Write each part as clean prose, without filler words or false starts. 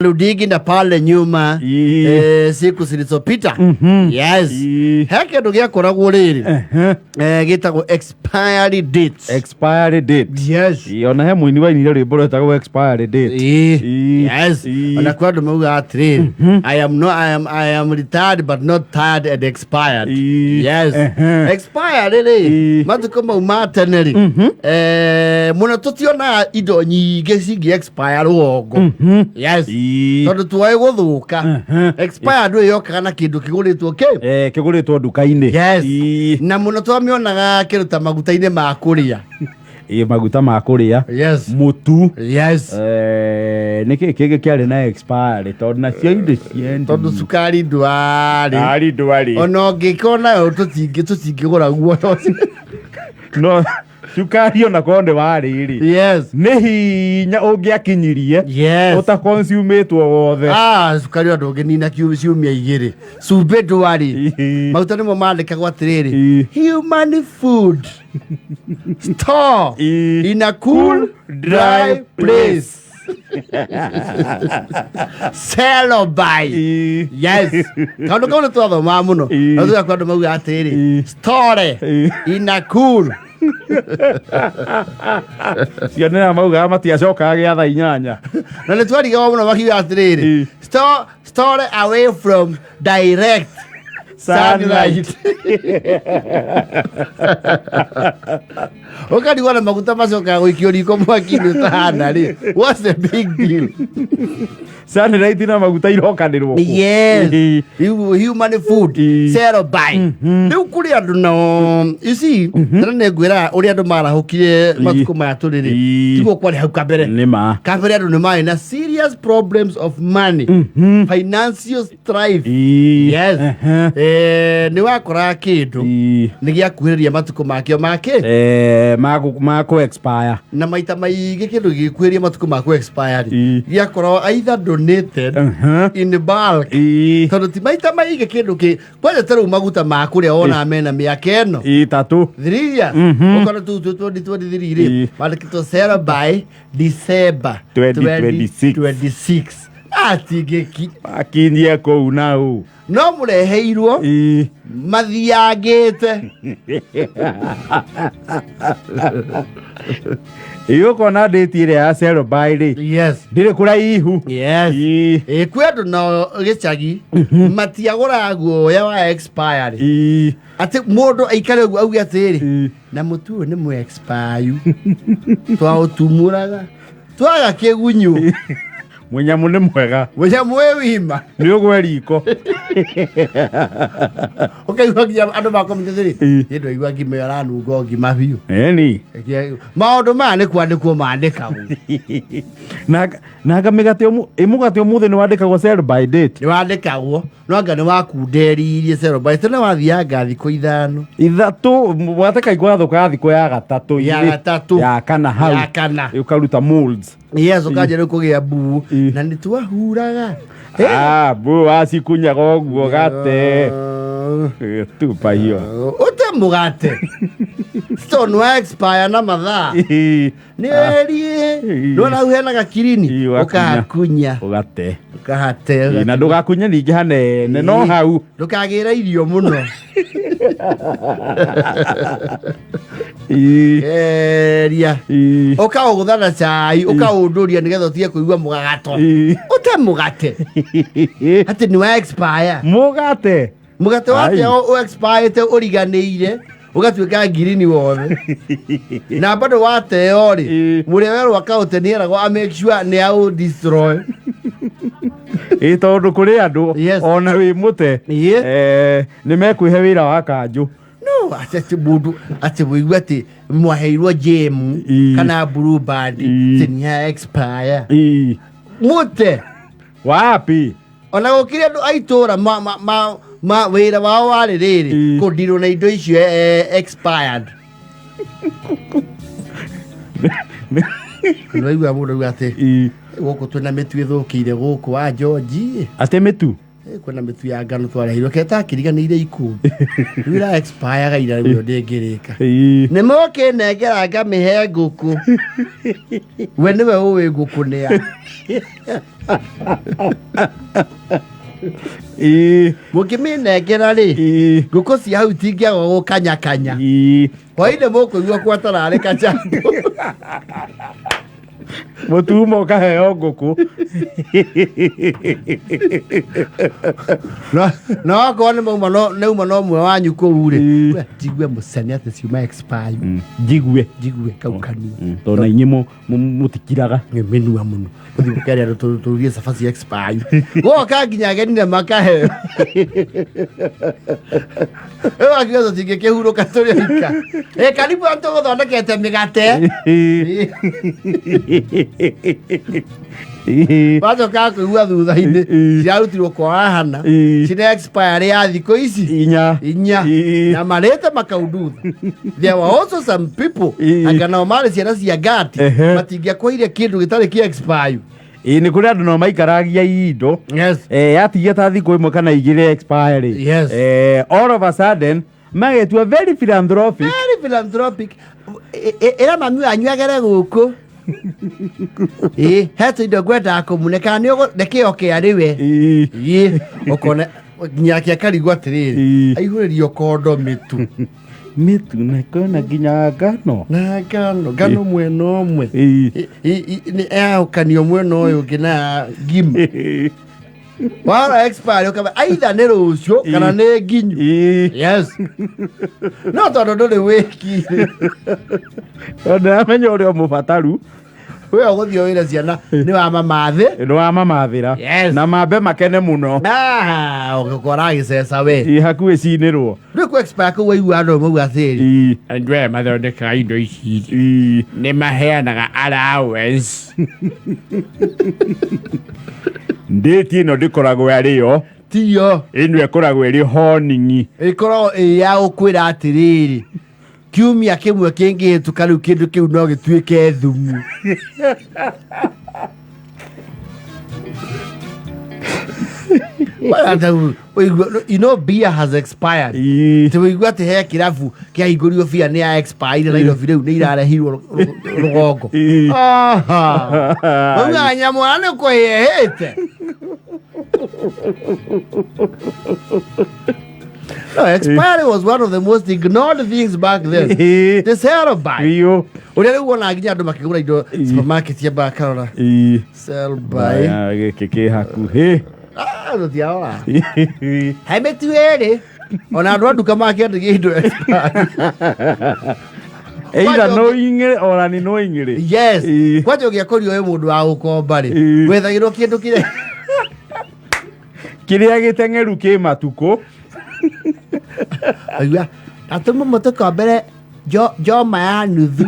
Ludigi na pale nyuma. Siku zilizopita. Yes. He kĩndũ gĩakoragwo rĩrĩ gĩtagwo expiry date. Expiry date. Yes. Ii, ona he mũini wainire rwĩmbo rwetagwo expiry date. Yes. Ona kwĩ andũ maugaga atĩrĩrĩ, I am no, I am retired but not tired and expired. Yes. Expired rĩ, matukũ mau ma tene rĩ, mũno tũtionaga indo nyingĩ cingĩ expire rũgongo. Yes. Tondũ tuoĩ gũthũka. Expired ĩyo yokaga na kĩndũ kĩgũrĩtwo kĩ? Kĩgũrĩtwo nduka-inĩ. Yes. Na mũno twamĩonaga kĩndũ ta maguta-inĩ ma kũrĩa. Ii, maguta ma kũrĩa. Mũtu. Nĩkĩ kĩngĩ kĩarĩ na expiry, tondũ nacio indo ciendi? Tondũ cukari ndwarĩ. Cukari ndwarĩ. Ona ũngĩkorwo nayo tũtingĩgũra guo. No cukari ona korwo nĩ warĩ rĩ, nĩ hinya ũngĩakinyirie ũtakonsumĩtwo wothe. Ah, cukari ona ndũngĩnina ciumia 2. Cumbĩ ndwarĩ. Maguta nĩmo mandĩkagwo atĩrĩrĩ, human food, store in a cool dry place, sell by. Yes, kaũndũ kau nĩ twathomaga mũno. Na thutha kwa andũ mauga atĩrĩrĩ, store in a cool. Cionera maugaga matiacokaga gĩa thaa 8. Na nĩ twarigagwo mũno makiuga atĩrĩrĩ, store away from direct sunlight. Ũkarigwo na maguta macokaga gũikio riko mwaki-inĩ ũtahana rĩ, what's the big deal? Sunlight na maguta irokanĩrwo kũ? Yes. Human food, sell by. Rĩu kũrĩ andũ nao, you see, tena nĩ ngwĩra ũrĩa andũ marahũkire matukũ maya tũrĩ rĩ, tiguo kwarĩ hau kabere. Nĩ ma. Kabere andũ nĩ marĩ na serious problems of money, financial strife. Yes. Nĩ wakoraga kĩndũ nĩ gĩakuhĩrĩria matukũ makĩo make Ma kũ expire. Na maita maingĩ kĩndũ gĩgĩkuhĩrĩria matukũ ma kũ expire rĩ, gĩakoragwo either donated in bulk, tondũ ti maita maingĩ kĩndũ kĩ kwanja ta rĩu maguta ma kũrĩa wona mena mĩaka ĩno 3. 3 years. Ũkona tu 2023 rĩ, mandĩkĩtwo sell by December 2026. 2026, atingĩki Makinyie kũu nau. No mũreheirwo mathiangĩte. Ĩ, ũkona ndĩti ĩrĩa ya sell by rĩ, ndĩrĩ kũraihu. Yes. Ĩ, kwĩ andũ nao gĩcagi matiagũraga guoya wa expiry, atĩ mũndũ aikare ũguo auge atĩrĩ, na mũtu ũyũ nĩ mũ expire, twaũtumũraga twaga kĩgunyũ. Mũnyamũ nĩ mwega. Mũnyamũ wĩ wima. Nĩ ũgwe riko. Ũkaigua nginya andũ makomete atĩrĩ, niĩ ndaigua ngima ĩyo ĩranunga o ngima biũ. Eni. Maũndũ maya nĩ kwandĩkwo mandĩkagwo. Na mĩgate ĩ, mũgate ũmũthĩ nĩ wandĩkagwo sell by date. Nĩ wandĩkagwo, no anga nĩ wakunderirie sell by, tene wathianga thikũ 5. 3, mũgate kaingĩ wathũkaga thikũ ya gatatũ. Ya gatatũ. Ya kana hau. Ya kana. Ũkaruta molds. Yes, ũkanjia rĩu kũgĩa mbuu na nĩ twahuraga. Ah, mbuu wacikunyaga ũguo gate tupa hiyo. Ũte mũgate stone wa expire na mathaa nĩ werie nona hau hena gakirini. Ũgakunya. Ũkahakunya. Ũgate. Ũkahate. Na ndũgakunye ningĩ hanene no hau. Ndũkagĩre irio mũno. Eria ũkaũgũtha na cai, ũkaũndũria nĩgetha ũtige kũigua mũgagato. Ũte mũgate atĩ nĩ wa expire. Mũgate. Mũgate wake Ai. ũ expirete ũriganĩire ũgatuĩka ngirini wothe na bado wateo rĩ, mũrĩa werwo akaũte nĩ eragwo a make sure nĩ aũ destroy. Ĩ, tondũ kũrĩ andũ ona wĩ mũte nĩ mekwĩhe wĩra wa kanjũ. No atĩ mũndũ atĩ mũigue atĩ mwaheirwo jam kana blue band atĩ nĩ ya expire, mũte. Wapi. Ona gũkĩrĩ andũ a itũra ma wĩra wao warĩ rĩrĩ kũndirwo na indo icio expired. Nĩwaigua mũndũ auga atĩ gũkũ twĩna mĩtu ĩthũkĩire gũkũ wa George. Atĩ mĩtu. Kwĩna mĩtu ya ngano twareheirwo ketakĩriganĩire ikũmbĩ rĩu ĩra expire ira rĩu ndĩngĩrĩka. Nĩ mũkĩnengera ngamĩhe ngũkũ, we nĩwe ũĩ ngũkũ nĩa. Mũkĩmĩnengera rĩ, ngũkũ cia hau itingĩaga gũkanyakanya. Hwainĩ mũkũigua gwatararĩ kacambo. Mũtuma ũkaheo ngũkũ. No akorwo nĩ mauma no nĩ uma no ũmwe wanyu kũu rĩ. We, njigue mũcene atĩ ciuma expire. Njigue. Njigue kau kanua. Tondũ na inyuĩ mũtikiraga. Nĩ mĩnua mũno ũthiĩ ũkerĩa tũrugie cabaci expire, goka nginya ageni na makaheo. Rĩu akiuga tũtingĩkĩhurũka tũrĩ oika. Ĩ, karibu andũ tũgũthondekete mĩgate. Wacoka kũigua thutha-inĩ cirarutirwo kwa hana cina expire ya thikũ ici 4. 4. Na marĩte makaundutha. There were also some people anga nao marĩ ciana cia ngati matingĩakwaire kĩndũ gĩtarĩ kĩ expire. Ĩ, nĩ kũrĩ andũ no maikaragia indo. Yatigia ta thikũ 1 kana 2 expiry. All of a sudden magetua very philanthropic. Very philanthropic. Ĩra mami wanyu agere gũkũ. Ĩ, he tũindo ngwendaga kũmune kana nĩ kĩo kĩa rĩwe. Ĩ, ũkona nginya akarigwo atĩrĩrĩ, aihũrĩrio kondo mĩtu. Mĩtu na kwĩna nginya ngano. Na ngano, ngano mwena ũmwe. Nĩ yahũkanio mwena ũyũ ũngĩ na ya ngima. Wara expire ũkaba either nĩ rũciũ kana nĩ nginyu. Yes. No tondũ ndũrĩ wĩki. Tondũ ndĩramenya ũrĩa mũbataru. We ũgũthiĩ wĩre ciana nĩ wa mamathĩ. Nĩ wa mamathĩra. Na mambe makene mũno. Ah, ũgĩkora agĩceca we. Ĩ, hakuhĩ cinĩrwo. Rĩu kũ expire kũu waigua andũ mauga atĩrĩrĩ. Andũ aya mathondekaga indo ici nĩ maheanaga allowance. Ndĩti ĩno ndĩkoragwo arĩ yo. Tiyo. Ĩno ĩkoragwo ĩrĩ honingi. Ĩkoragwo ĩ ya gũkwĩra atĩrĩrĩ, kiumia kĩmwe kĩngĩhĩtũka rĩu kĩndũ kĩu no gĩtuĩke thumu. You know beer has expired. Ti wĩigua atĩ he kĩrabu kĩahingũrirwo bia nĩ ya expired Nairobi rĩu nĩ irarehirwo rũgongo. Maugaga nyamũ nĩ kũhĩhĩte. No, expiry was one of the most ignored things back then. The sell by. Biũ. Ũrĩa rĩu wona nginya andũ makĩgũra indo supermarket ya bakarora. Sell by. Gĩkĩ kĩ hakuhĩ. Ah, tũtiarora. He mĩtu ĩrĩ. Ona andũ a nduka makĩendagia indo expired. Either no ing'ĩrĩ ora nĩ no ing'ĩrĩ. Yes. Kwanja ũngĩakorirwo wĩ mũndũ wa gũkomba rĩ, wethagĩrwo kĩndũ kĩrĩa kĩrĩa gĩteng'eru kĩ matukũ. Aigua, atũma mũtũkombere njoma ya nuthu.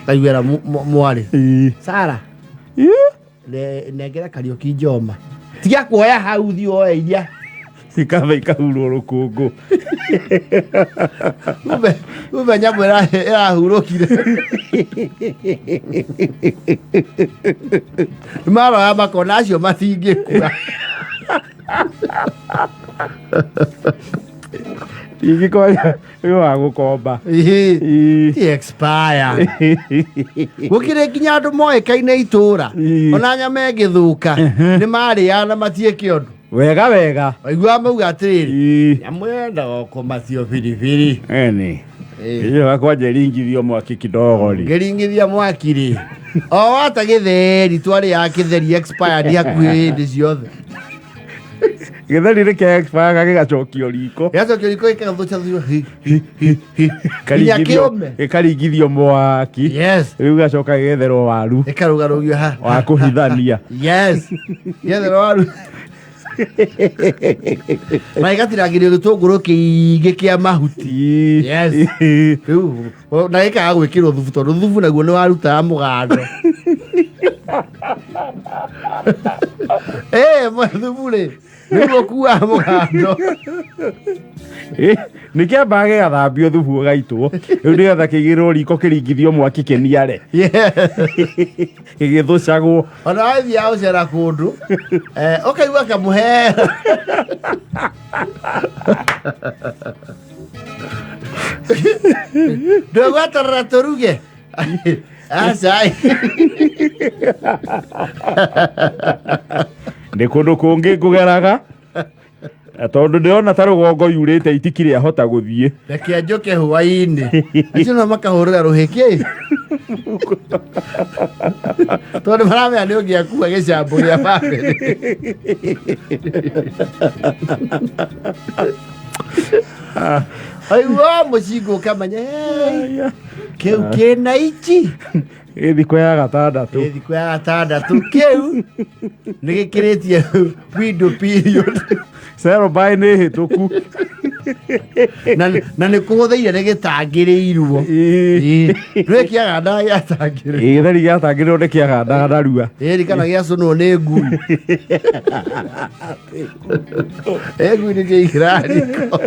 Kaiguĩra mwarĩ. Sara. Nengera Kariũki njoma. Tiga kuoya hau thiĩ woe iria. Cikaba ikahurwo rũkũngũ. Kumbe nyamũ ĩrahurũkire. Marora makona acio matingĩkua. Ingĩkorwo wĩ wa gũkomba. Ti expire. Gũkĩrĩ nginya andũ moĩkaine itũra. Ona nyama ĩngĩthũka nĩ marĩaga na matiĩke ũndũ. Wega wega. Waiguaga mauga atĩrĩrĩ, nyamũ yendaga kũmacio biribiri. Eni. Iyo kwanja ĩringithio mwaki kidogo rĩ. Ngĩringithia mwaki rĩ. O wata gĩtheri twarĩaga gĩtheri expired hakuhĩ hĩndĩ ciothe. Gĩtheri nĩ kĩa expire gĩgacokio riko. Gĩgacokio riko gĩkathũca hi hi hi hi. Nginya kĩũme. Gĩkaringithio mwaki. Yes. Rĩu gĩgacoka gĩgetherwo waru. Gĩkarũgarũgio ha. Wa kũhithania. Yes. Gĩetherwo waru. Na gĩgatinangĩrio gĩtũngũrũ kĩingĩ kĩa mahuti. Yes. Rĩu na gĩkaga gwĩkĩrwo thubu tondũ thubu naguo nĩ warutaga mũgando. Thubu rĩ, nĩguo ũkuaga mũgando. Nĩ kĩambaga gĩgathambio thubu ũgaitwo rĩu nĩgetha kĩigĩrwo riko kĩringithio mwaki kĩniare. Gĩgĩthũcagwo. Ona wathiaga gũcera kũndũ ũkaigua kamũhera. Ndũgweterera tũruge. Aca. Nĩ kũndũ kũngĩ ngũgeraga tondũ ndĩrona ta rũgongo yurĩte itikirĩ ahota gũthiĩ. Reke njũke hwaĩ-inĩ. Acio no makahũrĩra rũhĩkĩ. Tondũ maramenya nĩ ũngĩakua gĩcambo gĩa bamĩrĩ. Aigua mũcingo ũkamenya "Hey, kĩu kĩna ichi." Ĩ thikũ ya gatandatũ. Ĩ thikũ ya gatandatũ kĩu nĩ gĩkĩrĩtie window period. Cerobaĩ nĩ hĩtũku. Na nĩ kũhũthĩire nĩ gĩtangĩrĩirwo. Ndwĩkĩaga gĩatangĩrĩirwo. Gĩtheri gĩatangĩrĩirwo nĩ kĩagandaga narua. Ĩri kana gĩacũnwo nĩ ngui. Ĩ ngui nĩ kĩigĩra riko.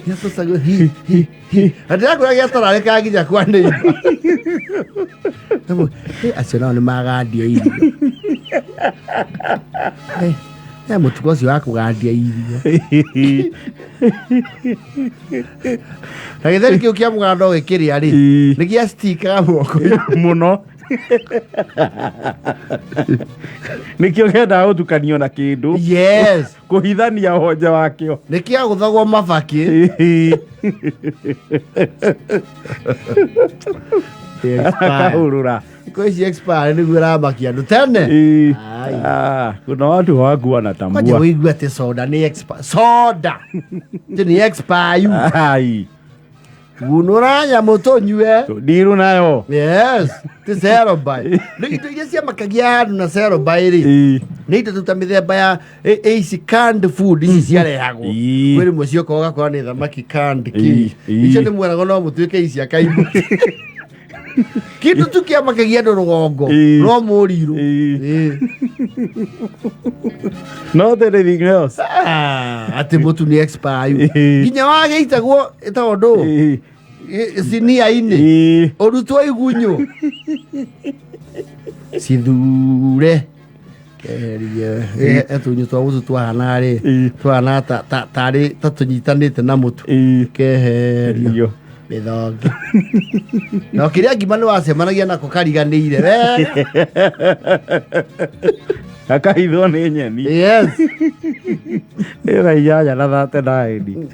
Gĩatũcagwo hi hi hi. Na ndĩrakwĩra gĩatararĩkaga nginya kwa neighbor. Acio nao nĩ magandia irio. Mũtugo ũcio wa kũgandia irio. Na gĩtheri kĩu kĩa mũgando gĩkĩrĩa rĩ, nĩ gĩacitikaga moko. Mũno. Nĩkĩo kĩendaga gũtukanio na kĩndũ. Yes. Kũhithania wonje wakĩo. Nĩ kĩagũthagwo mabakĩ. Akahũrũra. Thikũ ici expire nĩguo ĩramakia andũ tene. Ai. Ah, kuna watu hawakuwa wanatambua. Kwanja wĩigue atĩ soda nĩ expire. Soda. Atĩ nĩ expire. Ai. Gunũra nyamũ tũnyue. Ndiru nayo. Yes. Ti zero by. Rĩu indo iria ciamakagia andũ na zero by rĩ. Nĩ indo tu ta mĩthemba ya ici canned food ici ciarehagwo. Kwĩ rĩmwe cioka ũgakora nĩ thamaki canned kĩ. Icio nĩ mwerago no mũtuĩke ici akaimũ. Kĩndũ tu kĩamakagia andũ rũgongo no mũrirũ. Not anything else. Atĩ mũtu nĩ expire. Nginya wagĩitagwo ĩtagwo ndũ sinia-inĩ ũrutwo igunyũ cithure keherie tũgunyũ twa mũtu twahana rĩ twahana tarĩ ta tũnyitanĩte na mũtu keherio mĩthongi na ũkĩrĩa ngima nĩ wacemanagia nako kariganĩire wega. Akahithwo nĩ nyeni. Yes. Ĩra 8 na 39.